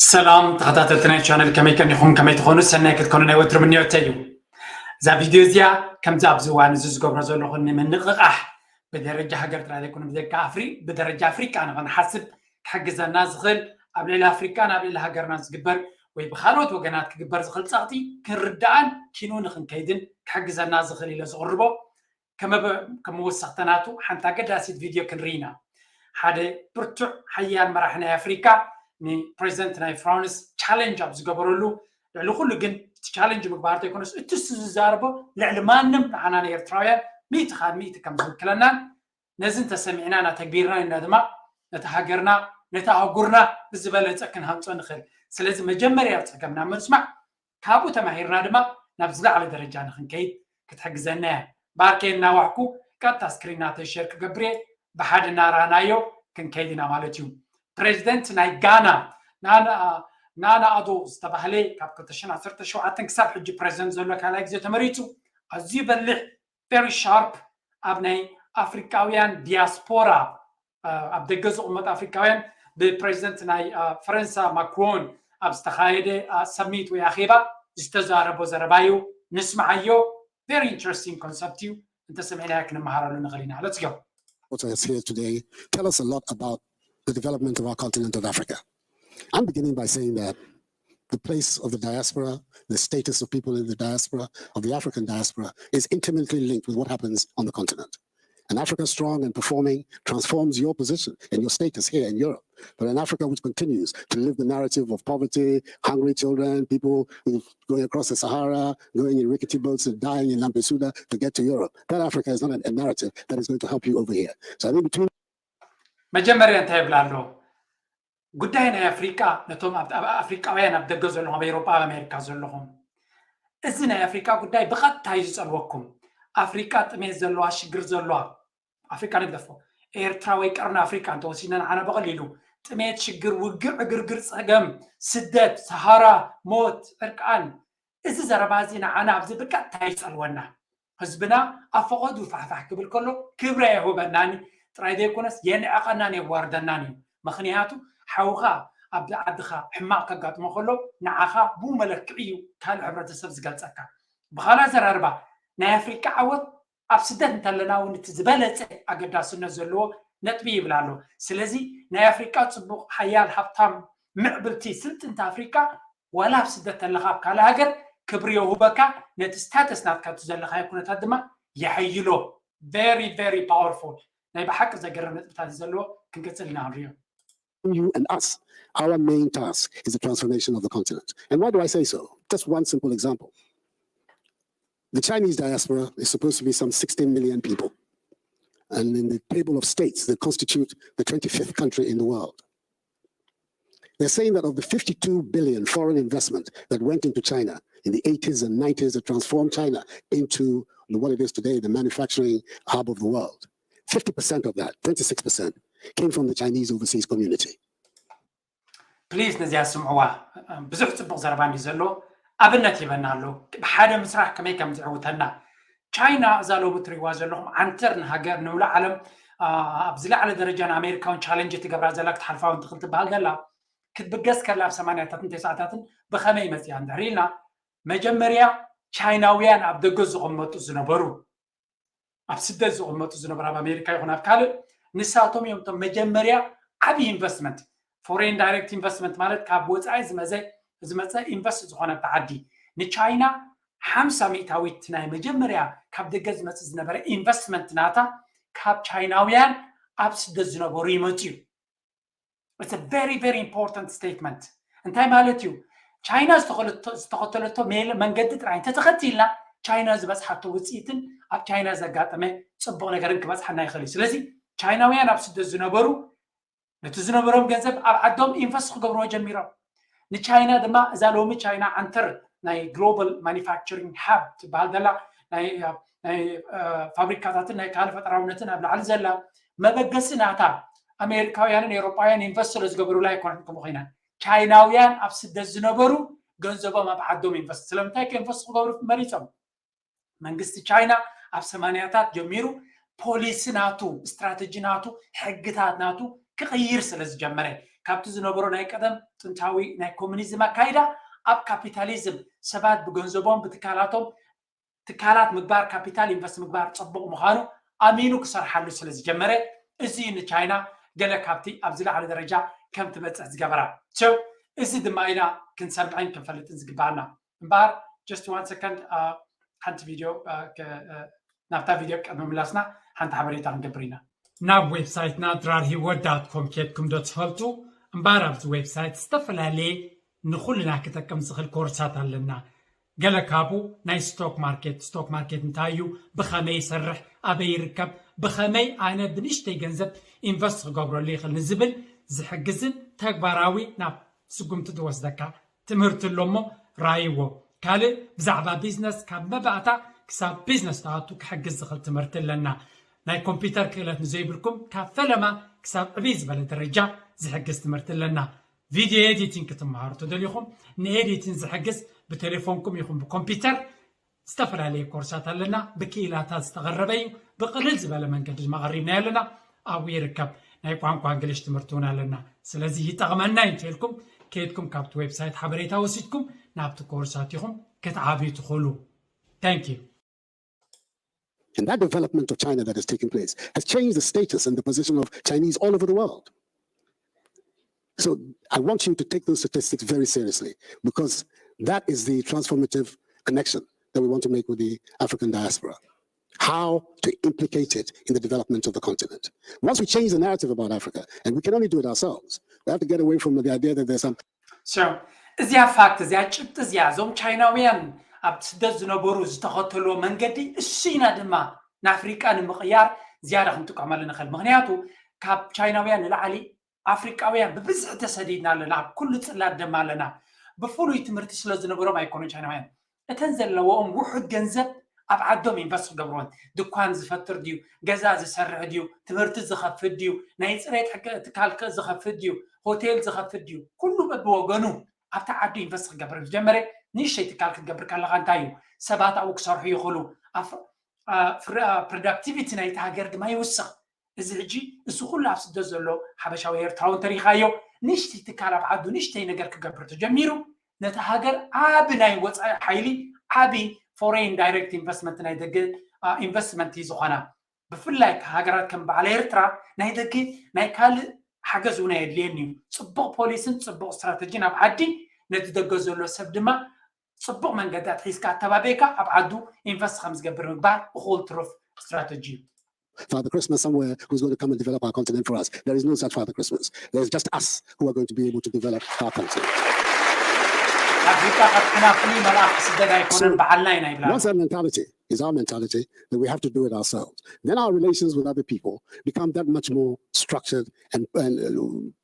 ሰላም ተኸታተልቲ ናይ ቻነል፣ ከመይ ቀኒኹም? ከመይ ትኾኑ? ሰናይ ክትኮኑ ናይ ወትሩ ምንዮተይ እዩ። እዛ ቪድዮ እዚኣ ከምዚ ኣብዚ እዋን እዚ ዝገብሮ ዘለኹ ንምንቕቓሕ ብደረጃ ሃገር ጥራይ ዘይኮነ ብደረጃ ኣፍሪ-፣ ብደረጃ ኣፍሪቃ ንኽንሓስብ ክሕግዘና ዝኽእል ኣብ ልዕሊ ኣፍሪቃን ኣብ ልዕሊ ሃገርናን ዝግበር ወይ ብኻልኦት ወገናት ክግበር ዝኽእል ጸቕጢ ክንርዳእን ኪኑ ንኽንከይድን ክሕግዘና ዝኽእል ኢለ ዝቕርቦ ከም መወሰኽተናቱ ሓንቲ ኣገዳሲት ቪድዮ ክንርኢ ኢና። ሓደ ብርቱዕ ሓያል መራሒ ናይ ኣፍሪካ ንፕሬዚደንት ናይ ፍራንስ ቻለንጅ ኣብ ዝገበረሉ፣ ልዕሊ ኩሉ ግን እቲ ቻለንጅ ምግባር ዘይኮነስ እቲ እሱ ዝዛረቦ ልዕሊ ማንም ንዓና ንኤርትራውያን ሚእቲ ካብ ሚእቲ ከም ዝውክለናን ነዚ እንተሰሚዕና እናተግቢርና ኢና ድማ ነቲ ሃገርና ነቲ ኣህጉርና ብዝበለፀ ክንሃንፆ ንኽእል። ስለዚ መጀመርያ ፀገምና ምስማዕ ካብኡ ተማሂርና ድማ ናብ ዝለዓለ ደረጃ ንክንከይድ ክትሕግዘና እያ። ባርከይ እናዋሕኩ ቀጥታ ስክሪን ናተይ ሸር ክገብር እየ። ብሓደ እናረኣናዮ ክንከይድ ኢና ማለት እዩ። ፕሬዚደንት ናይ ጋና ናና ኣዶ ዝተባህለ ካብ ክልተ ሽሕን ዓሰርተ ሸውዓተን ክሳብ ሕጂ ፕሬዚደንት ዘሎ ካልኣይ ግዜ ተመሪፁ ኣዝዩ በሊሕ very sharp ኣብ ናይ ኣፍሪቃውያን ዲያስፖራ ኣብ ደገ ዝቕመጡ ኣፍሪካውያን ብፕሬዚደንት ናይ ፈረንሳ ማክሮን ኣብ ዝተኻየደ ሰሚት ወይ ኣኼባ ዝተዛረቦ ዘረባ እዩ። ንስምዓዮ። Very interesting concept እዩ። እንተሰሚዕናዮ ክንመሃረሉ ንኽእል ኢና። Let's go. What is here today tell us a lot about the development of our continent of Africa. I'm beginning by saying that the place of the diaspora, the status of people in the diaspora, of the African diaspora, is intimately linked with what happens on the continent. An Africa strong and performing transforms your position and your status here in Europe. But an Africa which continues to live the narrative of poverty, hungry children, people going across the Sahara, going in rickety boats and dying in Lampedusa to get to Europe, that Africa is not a narrative that is going to help you over here. So I think between መጀመርያ እንታይ ይብላ ኣሎ? ጉዳይ ናይ ኣፍሪቃ ነቶም ኣፍሪቃውያን ኣብ ደገ ዘለኹም ኣብ ኤሮጳ ኣብ ኣሜሪካ ዘለኹም እዚ ናይ ኣፍሪቃ ጉዳይ ብቐጥታ እዩ ዝጸልወኩም። ኣፍሪቃ ጥሜት ዘለዋ ሽግር ዘለዋ ኣፍሪቃ ንግደፎ። ኤርትራ ወይ ቀርኒ ኣፍሪቃ እንተወሲድና ንዓና ብቐሊሉ ጥሜት ሽግር ውግዕ ዕግርግር ጸገም ስደት ሰሃራ ሞት ዕርቃን እዚ ዘረባ እዚ ንዓና ኣብዚ ብቀጥታ ይጸልወና። ህዝብና ኣብ ፈቐዱ ፋሕፋሕ ክብል ከሎ ክብሪ ኣየሁበናን ጥራይ ዘይኮነስ የንዕቐናን የዋርደናን እዩ። ምኽንያቱ ሓውኻ ኣብ ዓድኻ ሕማቕ ከጋጥሞ ከሎ ንዓኻ ብኡ መለክዒ እዩ ካልእ ሕብረተሰብ ዝገልጸካ። ብኻልእ ኣዘራርባ ናይ ኣፍሪቃ ዓወት ኣብ ስደት እንተለና እውን እቲ ዝበለጸ ኣገዳስነት ዘለዎ ነጥቢ ይብል ኣሎ። ስለዚ ናይ ኣፍሪቃ ጽቡቕ ሓያል ሃብታም ምዕብልቲ ስልጥንቲ ኣፍሪቃ ዋላ ኣብ ስደት ተለኻ ኣብ ካልእ ሃገር ክብሪ የውህበካ ነቲ ስታተስ ናትካ እቲ ዘለኻዮ ኩነታት ድማ የሐይሎ። Very very powerful ናይ ብሓቂ ዘገርም ነጥብታት እዩ ዘለዎ። ክንቅጽል ኢና ክንሪኦ። You and us, our main task is the transformation of the continent. And why do I say so? Just one simple example. The Chinese diaspora is supposed to be some sixteen million people. And in the table of states, they constitute the twenty-fifth country in the world. They're saying that of the fifty-two billion foreign investment that went into China in the eighties and nineties that transformed China into what it is today, the manufacturing hub of the world, fifty percent of that, twenty-six percent, came from the Chinese overseas community. ፕሊዝ ነዚኣ ስምዕዋ። ብዙሕ ፅቡቕ ዘረባ እንዲ ዘሎ ኣብነት ይበና ኣሎ። ብሓደ ምስራሕ ከመይ ከም ዝዕውተና ቻይና እዛ ሎሚ ትሪዋ ዘለኹም ዓንተር ንሃገር ንውለ ዓለም ኣብ ዝለዓለ ደረጃ ንኣሜሪካውን ቻለንጅ ትገብራ ዘላ ክትሓልፋ እውን ትኽእል ትበሃል ዘላ ክትብገስ ከላ ኣብ ሰማንያታትን ተስዓታትን ብኸመይ መፅያ እንድሕር ኢልና መጀመርያ ቻይናውያን ኣብ ደገ ዝቕመጡ ዝነበሩ ኣብ ስደት ዝቕመጡ ዝነበሩ ኣብ ኣሜሪካ ይኹን ኣብ ካልእ ንሳቶም እዮም እቶም መጀመርያ ዓብዪ ኢንቨስትመንት ፎሬን ዳይሬክት ኢንቨስትመንት ማለት ካብ ወፃኢ ዝመዘ ዝመፀ ኢንቨስት ዝኾነ ዓዲ ንቻይና ሓምሳ ሚእታዊት ናይ መጀመርያ ካብ ደገ ዝመፅእ ዝነበረ ኢንቨስትመንት ናታ ካብ ቻይናውያን ኣብ ስደት ዝነበሩ ይመፁ እዩ። It's a very very important statement። እንታይ ማለት እዩ? ቻይና ዝተኸተለቶ መንገዲ ጥራይ እንተተኸቲልና ቻይና ዝበፅሓቶ ውፅኢትን ኣብ ቻይና ዘጋጠመ ፅቡቕ ነገርን ክበፅሓና ይኽእል እዩ። ስለዚ ቻይናውያን ኣብ ስደት ዝነበሩ ነቲ ዝነበሮም ገንዘብ ኣብ ዓዶም ኢንቨስት ክገብርዎ ጀሚሮም። ንቻይና ድማ እዛ ሎሚ ቻይና ዓንተር ናይ ግሎባል ማኒፋክቸሪንግ ሃብ ትበሃል ዘላ ናይ ፋብሪካታትን ናይ ካልእ ፈጠራውነትን ኣብ ላዕሊ ዘላ መበገሲ ናታ ኣሜሪካውያንን ኤውሮጳውያን ኢንቨስት ስለ ዝገበሩላ ኣይኮነን ከምኡ ኮይና። ቻይናውያን ኣብ ስደት ዝነበሩ ገንዘቦም ኣብ ዓዶም ኢንቨስት ስለምንታይ ከ ኢንቨስት ክገብሩ መሪፆም? መንግስቲ ቻይና ኣብ ሰማንያታት ጀሚሩ ፖሊሲ ናቱ ስትራተጂ ናቱ ሕግታት ናቱ ክቕይር ስለ ዝጀመረ ካብቲ ዝነበሮ ናይ ቀደም ጥንታዊ ናይ ኮሚኒዝም ኣካይዳ ኣብ ካፒታሊዝም ሰባት ብገንዘቦም ብትካላቶም ትካላት ምግባር ካፒታል ኢንቨስት ምግባር ፅቡቕ ምዃኑ ኣሚኑ ክሰርሓሉ ስለ ዝጀመረ እዚ እዩ ንቻይና ገለ ካብቲ ኣብዚ ላዕሊ ደረጃ ከም ትበፅሕ ዝገበራ። So እዚ ድማ ኢና ክንሰምዕን ክንፈልጥን ዝግባኣና። እምበኣር just one second ሓንቲ ቪድዮ ናብታ ቪድዮ ቅድሚ ምላስና ሓንቲ ሓበሬታ ክንገብር ኢና። ናብ ዌብሳይትና ድራር ሂወት ዳት ኮም ኬድኩም ዶ ትፈልጡ? እምበኣር ኣብዚ ዌብሳይት ዝተፈላለየ ንኹልና ክጠቅም ዝኽእል ኮርሳት ኣለና። ገለ ካብኡ ናይ ስቶክ ማርኬት፣ ስቶክ ማርኬት እንታይ እዩ፣ ብኸመይ ይሰርሕ፣ ኣበይ ይርከብ፣ ብኸመይ ኣነ ብንእሽተይ ገንዘብ ኢንቨስት ክገብረሉ ይኽእል ንዝብል ዝሕግዝን ተግባራዊ ናብ ስጉምቲ ዝወስደካ ትምህርቲ ኣሎ እሞ ራይዎ። ካልእ ብዛዕባ ቢዝነስ ካብ መባእታ ክሳብ ቢዝነስ ትኣቱ ክሕግዝ ዝኽእል ትምህርቲ ኣለና። ናይ ኮምፒውተር ክእለት ንዘይብልኩም ካብ ፈለማ ክሳብ ዕብይ ዝበለ ደረጃ ዝሕግዝ ትምህርቲ ኣለና። ቪድዮ ኤዲቲንግ ክትመሃሩ ተደሊኹም ንኤዲቲንግ ዝሕግዝ ብቴሌፎንኩም ይኹን ብኮምፒውተር ዝተፈላለየ ኮርሳት ኣለና። ብክኢላታት ዝተቐረበ እዩ። ብቕልል ዝበለ መንገዲ ድማ ቀሪብና ኣለና። ኣብኡ ይርከብ። ናይ ቋንቋ እንግሊሽ ትምህርቲ እውን ኣለና። ስለዚ ይጠቕመና እዩ እንተልኩም ከይድኩም ካብቲ ዌብሳይት ሓበሬታ ወሲድኩም ናብቲ ኮርሳት ኢኹም ክትዓብዩ ትኽእሉ። Thank you. And that development of China that is taking place has changed the status and the position of Chinese all over the world. So I want you to take those statistics very seriously because that is the transformative connection that we want to make with the African diaspora. How to implicate it in the development of the continent. Once we change the narrative about Africa, and we can only do it ourselves, we have to get away from the idea that there's some እዚኣ ፋክት እዚኣ ጭብጢ እዚኣ እዞም ቻይናውያን ኣብ ስደት ዝነበሩ ዝተኸተልዎ መንገዲ እሱ ኢና ድማ ንኣፍሪቃ ንምቕያር ዝያዳ ክንጥቀመሉ ንኽእል። ምክንያቱ ካብ ቻይናውያን ንላዕሊ ኣፍሪቃውያን ብብዝሒ ተሰዲድና ኣለና። ኣብ ኩሉ ጽላት ድማ ኣለና። ብፍሉይ ትምህርቲ ስለ ዝነበሮም ኣይኮኑን ቻይናውያን። እተን ዘለዎም ውሑድ ገንዘብ ኣብ ዓዶም ኢንቨስት ክገብርዎን ድኳን ዝፈጥር ድዩ፣ ገዛ ዝሰርሕ ድዩ፣ ትምህርቲ ዝኸፍት ድዩ፣ ናይ ፅሬት ትካል ዝኸፍት ድዩ፣ ሆቴል ዝኸፍት ድዩ፣ ኩሉ በብወገኑ ኣብቲ ዓዱ ኢንቨስት ክገብር ዝጀመረ ንእሽተይ ትካል ክትገብር ከለካ እንታይ እዩ ሰባት ኣብኡ ክሰርሑ ይኽእሉ። ፕሮዳክቲቪቲ ናይቲ ሃገር ድማ ይውስኽ። እዚ ሕጂ እዚ ኩሉ ኣብ ስደት ዘሎ ሓበሻዊ ኤርትራዊ እንተሪኻዮ ንእሽተይ ትካል ኣብ ዓዱ ንእሽተይ ነገር ክገብር ተጀሚሩ ነቲ ሃገር ዓቢ ናይ ወፃኢ ሓይሊ ዓቢ ፎሬን ዳይሬክት ኢንቨስትመንት ናይ ደገ ኢንቨስትመንት እዩ ዝኾና። ብፍላይ ሃገራት ከም በዓል ኤርትራ ናይ ደገ ናይ ካልእ ሓገዝ እውን ኣየድልየን እዩ። ፅቡቕ ፖሊስን ፅቡቕ ስትራተጂን ኣብ ዓዲ ነቲ ደገ ዘሎ ሰብ ድማ ፅቡቕ መንገዲ ኣትሒዝካ ኣተባቢዕካ ኣብ ዓዱ ኢንቨስት ከም ዝገብር ምግባር እኹል ትሩፍ ስትራተጂ እዩ። Father Christmas somewhere who's going to come and develop our continent for us. There is no such Father Christmas. There's just us who are going to be able to develop our continent. ኣፍሪካ ካብ ሕና ፍሉይ መልኣኽ ክስደድ ኣይኮነን በዓልና ኢና ይብላ። Once that mentality is our mentality, then we have to do it ourselves. Then our relations with other people become that much more structured and, and uh,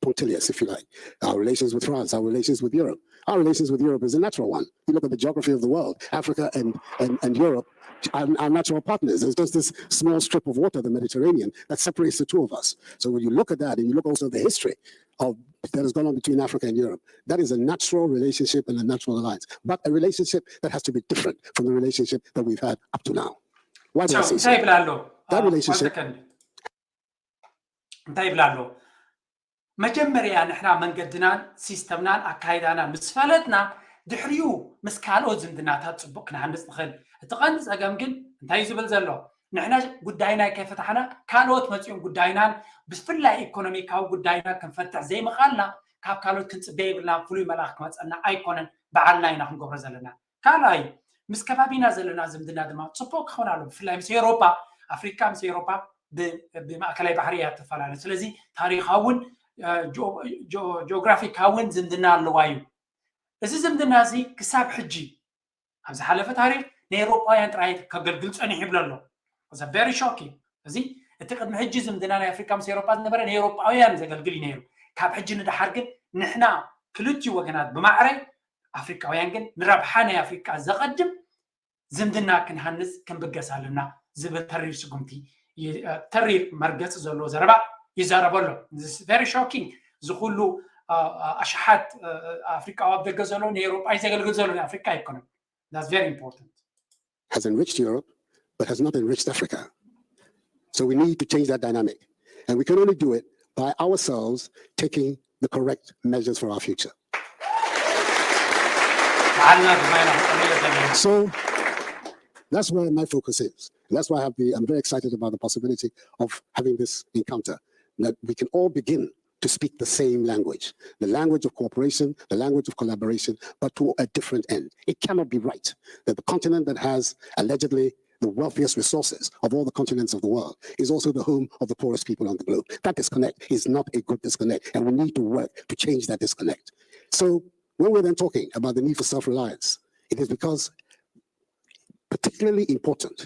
punctilious, if you like. Our relations with France, our relations with Europe. Our relations with Europe is a natural one. You look at the geography of the world, Africa and, and, and Europe are, are natural partners. There's just this small strip of water, the Mediterranean, that separates the two of us. So when you look at that and you look also at the history of that has gone on between Africa and Europe, that is a natural relationship and a natural alliance, but a relationship that has to be different from the relationship that we've had up to now. Why do I say so? እንታይ ይብላ ኣሎ? That relationship እንታይ ይብላ ኣሎ? መጀመርያ ንሕና መንገድናን ሲስተምናን ኣካይዳና ምስ ፈለጥና ድሕሪኡ ምስ ካልኦት ዝምድናታት ፅቡቅ ክንሃንፅ ንኽእል። እቲ ቀንዲ ፀገም ግን እንታይ እዩ ዝብል ዘሎ? ንሕና ጉዳይና ከይፈታሕና ካልኦት መፂኦም ጉዳይናን ብፍላይ ኢኮኖሚካዊ ጉዳይና ክንፈትሕ ዘይምኽኣልና ካብ ካልኦት ክንፅበ የብልና። ፍሉይ መልኣኽ ክመፀና ኣይኮነን፣ በዓልና ኢና ክንገብሮ ዘለና። ካልኣይ ምስ ከባቢና ዘለና ዝምድና ድማ ፅቡቅ ክኸውን ኣሎ። ብፍላይ ምስ ኤውሮጳ፣ ኣፍሪካ ምስ ኤውሮጳ ብማእከላይ ባሕሪ እያ ትፈላለ። ስለዚ ታሪካውን ጂኦግራፊካውን ዝምድና ኣለዋ እዩ። እዚ ዝምድና እዚ ክሳብ ሕጂ ኣብ ዝሓለፈ ታሪክ ንኤውሮጳውያን ጥራይ ከገልግል ፀኒሑ ይብሎ ኣሎ። Very shocking። እዚ እቲ ቅድሚ ሕጂ ዝምድና ናይ ኣፍሪካ ምስ ኤውሮጳ ዝነበረ ንኤውሮጳውያን ዘገልግል እዩ ነይሩ። ካብ ሕጂ ንደሓር ግን ንሕና ክልቲኡ ወገናት ብማዕረ ኣፍሪካውያን ግን ንረብሓ ናይ ኣፍሪካ ዘቐድም ዝምድና ክንሃንፅ ክንብገስ ኣለና ዝብል ተሪር ስጉምቲ ተሪር መርገፂ ዘለዎ ዘረባ ይዛረበ ኣሎ። Very shocking። እዚ ኩሉ ኣሽሓት ኣፍሪቃዊ ኣብ ደገ ዘሎ ንኤውሮጳ እዩ ዘገልግል ዘሎ ንኣፍሪቃ ኣይኮነን። That's very important. Has enriched Europe but has not enriched Africa. So we need to change that dynamic. And we can only do it by ourselves taking the correct measures for our future. በዓልና ድማ ኢና ክንቀበሎ ዘለና። So that's where my focus is. And that's why I have the, I'm very excited about the possibility of having this encounter, that we can all begin to speak the same language, the language of cooperation, the language of collaboration, but to a different end. It cannot be right that the continent that has allegedly the wealthiest resources of all the continents of the world is also the home of the poorest people on the globe. That disconnect is not a good disconnect, and we need to work to change that disconnect. So when we're then talking about the need for self-reliance, it is because particularly important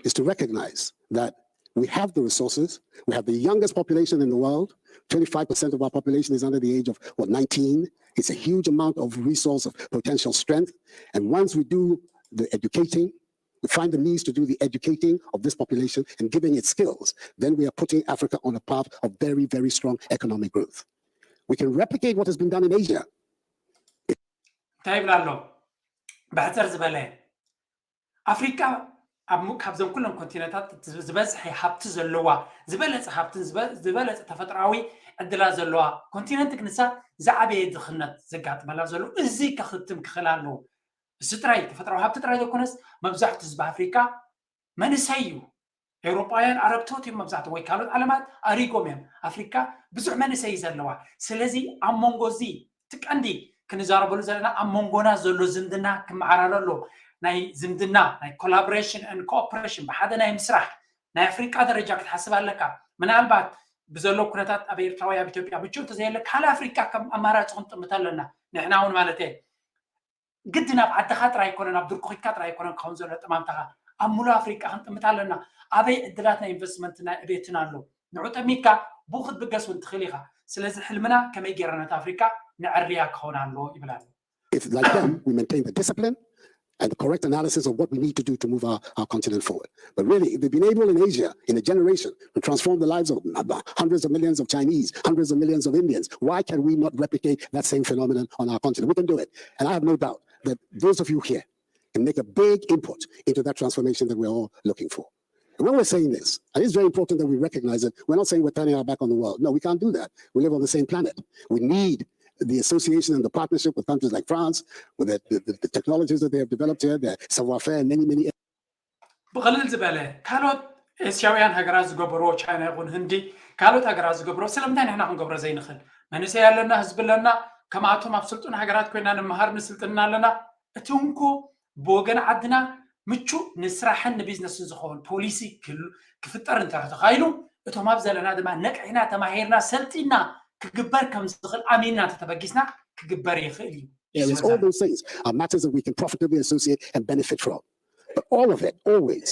is to recognize that we have the resources, we have the youngest population in the world. Twenty-five percent of our population is under the age of, what, nineteen. It's a huge amount of resource, of potential strength. And once we do the educating, we find the means to do the educating of this population and giving it skills, then we are putting Africa on a path of very, very strong economic growth. We can replicate what has been done in Asia. እንታይ ይብላ ኣሎ? ብሕፅር ዝበለ ኣፍሪካ ኣብ ሙ- ካብዘን ኩለን ኮንቲነታት ዝበዝሐ ሃብቲ ዘለዋ፣ ዝበለፀ ሃብትን ዝበ- ዝበለፀ ተፈጥሮኣዊ ዕድላት ዘለዋ ኮንቲነንት ክንሳ ዝዓበየ ድኽነት ዘጋጥመላ ዘሎ፣ እዚ ከኽትም ክኽእል ኣለዎ። እዚ ጥራይ ተፈጥሮኣዊ ሃብቲ ጥራይ ዘይኮነስ መብዛሕትኡ ህዝቢ ኣፍሪካ መንእሰይ እዩ። ኤውሮጳውያን ኣረግቶት እዮም መብዛሕትኡ፣ ወይ ካልኦት ዓለማት ኣሪጎም እዮም። ኣፍሪካ ብዙሕ መንእሰይ እዩ ዘለዋ። ስለዚ ኣብ መንጎ እዚ እቲ ቀንዲ ክንዛረበሉ ዘለና ኣብ መንጎና ዘሎ ዝምድና ክመዓራረ ኣሎ። ናይ ዝምድና ናይ collaboration and cooperation ብሓደ ናይ ምስራሕ ናይ ኣፍሪቃ ደረጃ ክትሓስብ ኣለካ። ምናልባት ብዘሎ ኩነታት ኣብ ኤርትራ ወይ ኣብ ኢትዮጵያ ምቹእ እንተዘየለ ካልእ ኣፍሪቃ ከም ኣማራፂ ክንጥምት ኣለና። ንሕና እውን ማለት እየ ግዲ ናብ ዓድኻ ጥራይ ኣይኮነን ኣብ ድርኩኺትካ ጥራይ ኣይኮነን ክኸውን ዘሎ ጥማምታኻ ኣብ ሙሉእ ኣፍሪቃ ክንጥምት ኣለና። ኣበይ ዕድላት ናይ ኢንቨስትመንት ናይ ዕቤትን ኣሎ ንዑ ጠሚካ ብኡ ክትብገስ እውን ትኽእል ኢኻ። ስለዚ ሕልምና ከመይ ገይርና ነታ ኣፍሪቃ ነዕርያ ክኸውን ኣለዎ ይብል ኣሎ። If, like them, we maintain the discipline and the correct analysis of what we need to do to move our, our continent forward. But really, if they've been able in Asia in a generation to transform the lives of hundreds of millions of Chinese, hundreds of millions of Indians, why can we not replicate that same phenomenon on our continent? We can do it. And I have no doubt that those of you here can make a big input into that transformation that we're all looking for. And when we're saying this, and it's very important that we recognize that we're not saying we're turning our back on the world. No, we can't do that. We live on the same planet. We need the association and the partnership with countries like France, with the, the, the technologies that they have developed here, the savoir-faire, and many, many. ብቕልል ዝበለ ካልኦት ኤስያውያን ሃገራት ዝገበርዎ፣ ቻይና ይኹን ህንዲ፣ ካልኦት ሃገራት ዝገብርዎ ስለምንታይ ንሕና ክንገብሮ ዘይንኽእል? መንእሰይ ኣለና፣ ህዝቢ ኣለና። ከማኣቶም ኣብ ስልጡን ሃገራት ኮይና ንምሃር ንስልጥንና ኣለና። እቲ እንኮ ብወገን ዓድና ምቹእ ንስራሕን ንቢዝነስን ዝኸውን ፖሊሲ ክፍጠር እንተ ተኻኢሉ፣ እቶም ኣብ ዘለና ድማ ነቅዕና ተማሂርና ሰልጢና ክግበር ከም ዝኽእል ኣሚንና እንተተበጊስና ክግበር ይኽእል እዩ። There is all those things are matters that we can profitably associate and benefit from. But all of it, always,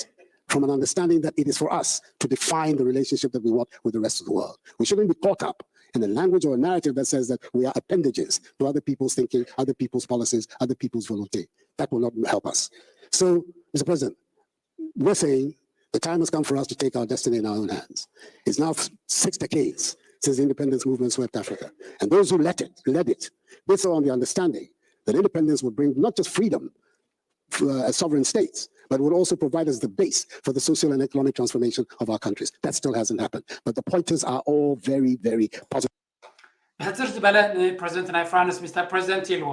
from an understanding that it is for us to define the relationship that we want with the rest of the world. We shouldn't be caught up in a language or a narrative that says that we are appendages to other people's thinking, other people's policies, other people's volunté. That will not help us. So, Mister President, we're saying the time has come for us to take our destiny in our own hands. It's now six decades since the independence movement swept Africa. And those who led it, led it, did so on the understanding that independence would bring not just freedom for uh, sovereign states, but would also provide us the base for the social and economic transformation of our countries. That still hasn't happened. But the pointers are all very, very positive. ብሕፅር ዝበለ ንፕረዚደንት ናይ ፍራንስ ሚስተር ፕረዚደንት ኢልዎ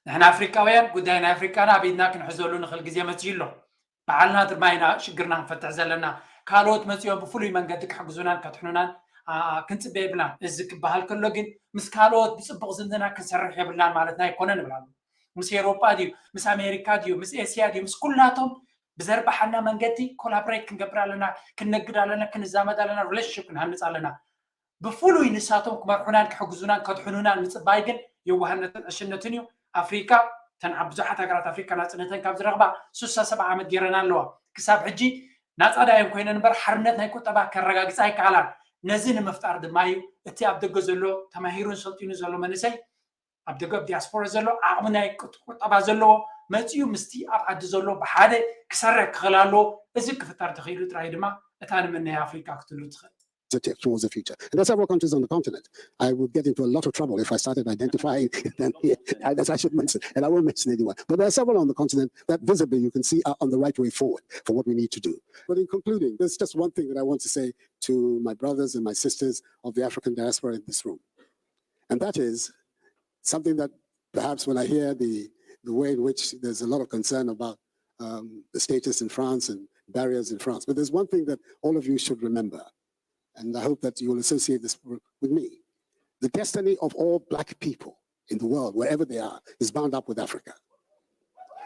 ንሕና ኣፍሪቃውያን ጉዳይ ናይ ኣፍሪቃና ኣብ ኢድና ክንሕዘሉ ንኽእል ግዜ መፅዩ ኣሎ። ባዕልና ድማ ኢና ሽግርና ክንፈትሕ ዘለና። ካልኦት መፂኦም ብፍሉይ መንገዲ ክሕግዙናን ከድሕኑናን ክንፅበ የብልናን። እዚ ክበሃል ከሎ ግን ምስ ካልኦት ብፅቡቕ ዝምድና ክንሰርሕ የብልናን ማለትና ኣይኮነን እብላ። ምስ ኤውሮጳ ድዩ ምስ ኣሜሪካ ድዩ ምስ ኤስያ ድዩ ምስ ኩላቶም ብዘርባሓና መንገዲ ኮላብሬት ክንገብር ኣለና፣ ክንነግድ ኣለና፣ ክንዛመድ ኣለና፣ ሪሌሽንሽፕ ክንሃንፅ ኣለና። ብፍሉይ ንሳቶም ክመርሑናን ክሕግዙናን ከድሕኑናን ምፅባይ ግን የዋህነትን ዕሽነትን እዩ። ኣፍሪካ እተን ኣብ ብዙሓት ሃገራት ኣፍሪካ ናፅነተን ካብ ዝረኽባ ሱሳ ሰብዓ ዓመት ገይረን ኣለዋ። ክሳብ ሕጂ ናፃ ዳየን ኮይነን እምበር ሓርነት ናይ ቁጠባ ከረጋግፃ ኣይከኣላን። ነዚ ንምፍጣር ድማ እዩ እቲ ኣብ ደገ ዘሎ ተማሂሩን ሰልጢኑ ዘሎ መንእሰይ ኣብ ደገ ኣብ ዲያስፖራ ዘሎ ዓቕሚ ናይ ቁጠባ ዘለዎ መፂኡ ምስቲ ኣብ ዓዲ ዘሎ ብሓደ ክሰርሕ ክኽእል ኣለዎ። እዚ ክፍጠር ተኽኢሉ ጥራይ ድማ እታ ንምነያ ኣፍሪካ ክትህሉ ትኽእል። positive towards the future. And there are several countries on the continent. I would get into a lot of trouble if I started identifying them here, as I should mention, and I won't mention anyone. But there are several on the continent that visibly you can see are on the right way forward for what we need to do. But in concluding, there's just one thing that I want to say to my brothers and my sisters of the African diaspora in this room. And that is something that perhaps when I hear the, the way in which there's a lot of concern about um, the status in France and barriers in France. But there's one thing that all of you should remember, and I hope that you will associate this with me. The destiny of all black people in the world, wherever they are, is bound up with Africa.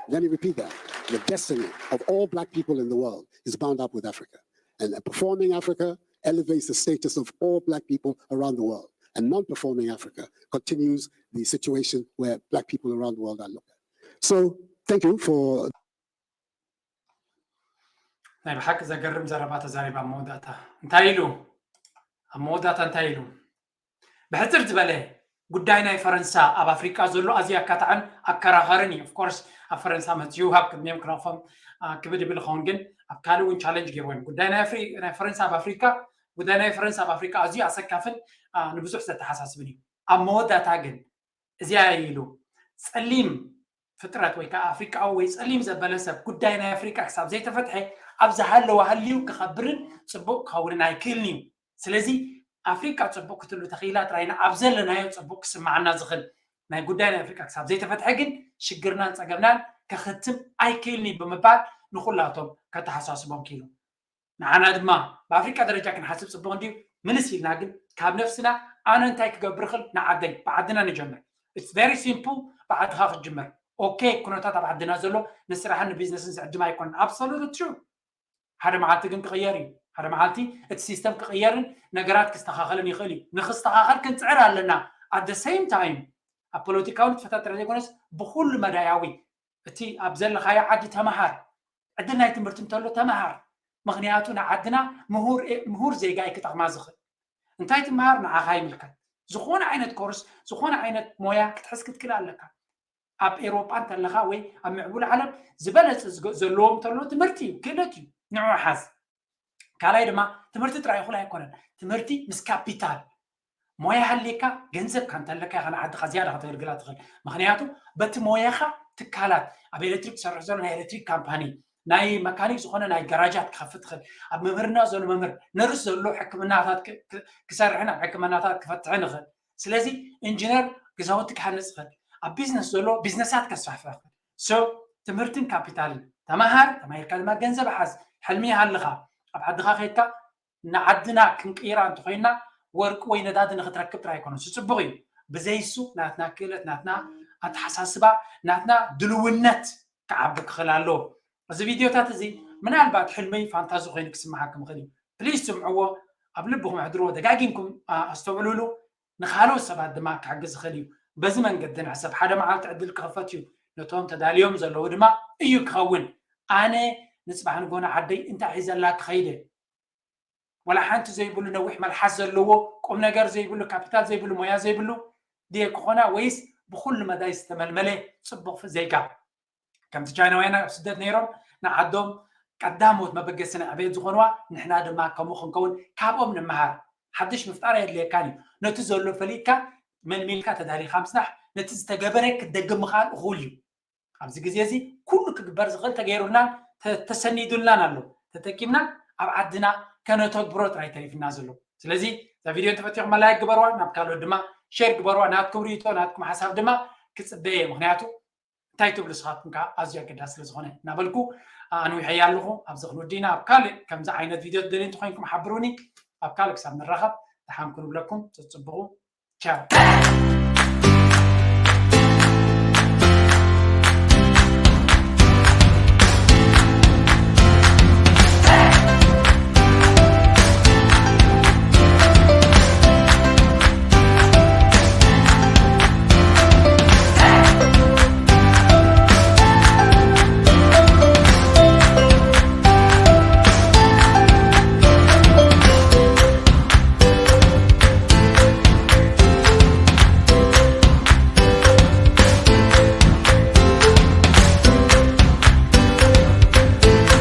Let me repeat that. The destiny of all black people in the world is bound up with Africa. And a performing Africa elevates the status of all black people around the world. And non-performing Africa continues the situation where black people around the world are looked at. So thank you for ናይ ብሓቂ ዘገርም ዘረባ ተዛሪባ ኣብ መወዳእታ እንታይ ኢሉ ኣብ መወዳእታ እንታይ ኢሉ ብሕፅር ዝበለ ጉዳይ ናይ ፈረንሳ ኣብ ኣፍሪቃ ዘሎ ኣዝዩ ኣካታዕን ኣከራኸርን እዩ ኦፍኮርስ ኣብ ፈረንሳ መፅዩ ኣብ ቅድሚኦም ክነቕፎም ክብድ ይብል ኸውን ግን ኣብ ካልእ እውን ቻለንጅ ገይርዎም ጉዳይ ናይ ፈረንሳ ኣብ ኣፍሪካ ጉዳይ ናይ ፈረንሳ ኣብ ኣፍሪካ ኣዝዩ ኣሰካፍን ንብዙሕ ዘተሓሳስብን እዩ ኣብ መወዳእታ ግን እዚኣ ኢሉ ፀሊም ፍጥረት ወይ ከዓ ኣፍሪቃዊ ወይ ፀሊም ዘበለ ሰብ ጉዳይ ናይ ኣፍሪቃ ክሳብ ዘይተፈትሐ ኣብ ዝሃለወ ሃልዩ ክኸብርን ፅቡቅ ክኸውንን ኣይክእልን እዩ ስለዚ ኣፍሪቃ ፅቡቅ ክትሉ ተኽኢላ ጥራይና ኣብ ዘለናዮ ፅቡቅ ክስማዓና ዝኽእል ናይ ጉዳይ ናይ ኣፍሪቃ ክሳብ ዘይተፈትሐ ግን ሽግርናን ፀገምናን ከኽትም ኣይክእልን እዩ ብምባል ንኩላቶም ከተሓሳስቦም ክኢሉ ንዓና ድማ ብኣፍሪቃ ደረጃ ክንሓስብ ፅቡቅ እንድዩ ምልስ ኢልና ግን ካብ ነፍስና ኣነ እንታይ ክገብር ክል ንዓደይ ብዓድና ንጀምር it's very simple ብዓድኻ ክትጅምር okay ኩነታት ኣብ ዓድና ዘሎ ንስራሕን ንቢዝነስን ዝዕድም ኣይኮነን absolutely true ሓደ መዓልቲ ግን ክቕየር እዩ ሓደ መዓልቲ እቲ ሲስተም ክቕየርን ነገራት ክስተኻኸልን ይኽእል እዩ ንክስተኻኸል ክንፅዕር ኣለና at the same time ኣብ ፖለቲካዊ ንጥፈታት ጥራሕ ዘይኮነስ ብኩሉ መዳያዊ እቲ ኣብ ዘለኻዮ ዓዲ ተምሃር ዕድል ናይ ትምህርቲ እንተሎ ተምሃር ምኽንያቱ ንዓድና ምሁር ዜጋ እዩ ክጠቕማ ዝኽእል እንታይ ትምሃር ንዓኻ ይምልከት ዝኾነ ዓይነት ኮርስ ዝኾነ ዓይነት ሞያ ክትሕዝ ክትክእል ኣለካ ኣብ ኤሮጳ እንተለኻ ወይ ኣብ ምዕቡል ዓለም ዝበለፀ ዘለዎም እንተሎ ትምህርቲ እዩ ክእለት እዩ ንዑ ሓዝ ካልኣይ ድማ ትምህርቲ ጥራይ ይኹል ኣይኮነን ትምህርቲ ምስ ካፒታል ሞያ ሃልየካ ገንዘብካ እንተለካ ኢኻ ንዓድኻ ዝያዳ ከተገልግላ ትኽእል ምክንያቱ በቲ ሞያኻ ትካላት ኣብ ኤሌክትሪክ ትሰርሕ ዘሎ ናይ ኤሌክትሪክ ካምፓኒ ናይ መካኒክ ዝኾነ ናይ ገራጃት ክኸፍት ትኽእል ኣብ መምህርና ዘሎ መምህር ነርስ ዘሎ ሕክምናታት ክሰርሕን ኣብ ሕክምናታት ክፈትሕን ይኽእል ስለዚ ኢንጂነር ገዛውቲ ክሃንፅ ይኽእል ኣብ ቢዝነስ ዘሎ ቢዝነሳት ከስፋሕፍሕ ይኽእል so ትምህርትን ካፒታልን ተማሃር ተማሂርካ ድማ ገንዘብ ሓዝ ሕልሚ ይሃልኻ ኣብ ዓድኻ ከድካ ንዓድና ክንቅይራ እንተኮይና ወርቂ ወይ ነዳዲ ንክትረክብ ጥራይ ኣይኮነን ስፅቡቅ እዩ ብዘይሱ ናትና ክእለት ናትና ኣተሓሳስባ ናትና ድልውነት ክዓቢ ክኽእል ኣለዎ እዚ ቪድዮታት እዚ ምናልባት ሕልመይ ፋንታዚ ኮይኑ ክስምዓኩም ይኽእል እዩ ፕሊዝ ስምዕዎ ኣብ ልብኹም ኣሕድርዎ ደጋጊምኩም ኣስተውዕሉሉ ንኻልኦት ሰባት ድማ ክሕግዝ ይኽእል እዩ በዚ መንገዲ ንሕሰብ ሓደ መዓልቲ ዕድል ክኽፈት እዩ ነቶም ተዳልዮም ዘለዉ ድማ እዩ ክኸውን ኣነ ንፅባሕ ንጎና ዓደይ እንታይ ሒዘላ ክኸይደ ወላ ሓንቲ ዘይብሉ ነዊሕ መልሓስ ዘለዎ ቁም ነገር ዘይብሉ ካፒታል ዘይብሉ ሞያ ዘይብሉ ድየ ክኾና ወይስ ብኩሉ መዳይ ዝተመልመለ ፅቡቅ ዜጋ ከምቲ ቻይናውያን ኣብ ስደት ነይሮም ንዓዶም ቀዳሞት መበገሲ ናይ ዕቤት ዝኾንዋ ንሕና ድማ ከምኡ ክንከውን ካብኦም ንምሃር ሓድሽ ምፍጣር ኣየድልየካን እዩ ነቲ ዘሎ ፈሊጥካ መልሚልካ ተዳሊኻ ምፅናሕ ነቲ ዝተገበረ ክትደግም ምኽኣል እኹል እዩ ኣብዚ ግዜ እዚ ኩሉ ክግበር ዝኽእል ተገይሩልናን ተሰኒዱልናን ኣሎ ተጠቂምና ኣብ ዓድና ከነተግብሮ ጥራይ ተሪፍና ዘሎ ስለዚ እዛ ቪድዮ እንተፈቲኹም ላይክ ግበርዋ ናብ ካልኦት ድማ ሼር ግበርዋ ናትኩም ርእቶ ናትኩም ሓሳብ ድማ ክፅበየ ምክንያቱ እንታይ ትብሉ ስኻትኩም ከዓ ኣዝዩ ኣገዳሲ ስለ ዝኾነ እናበልኩ ኣንዊሐያ ኣለኹ ኣብዚ ክንወዲና ኣብ ካልእ ከምዚ ዓይነት ቪድዮ ትደልዩ እንተኮይንኩም ሓብሩኒ ኣብ ካልእ ክሳብ ንራኸብ ደሓን ኩኑ ብለኩም ፅፅብቑ ቻው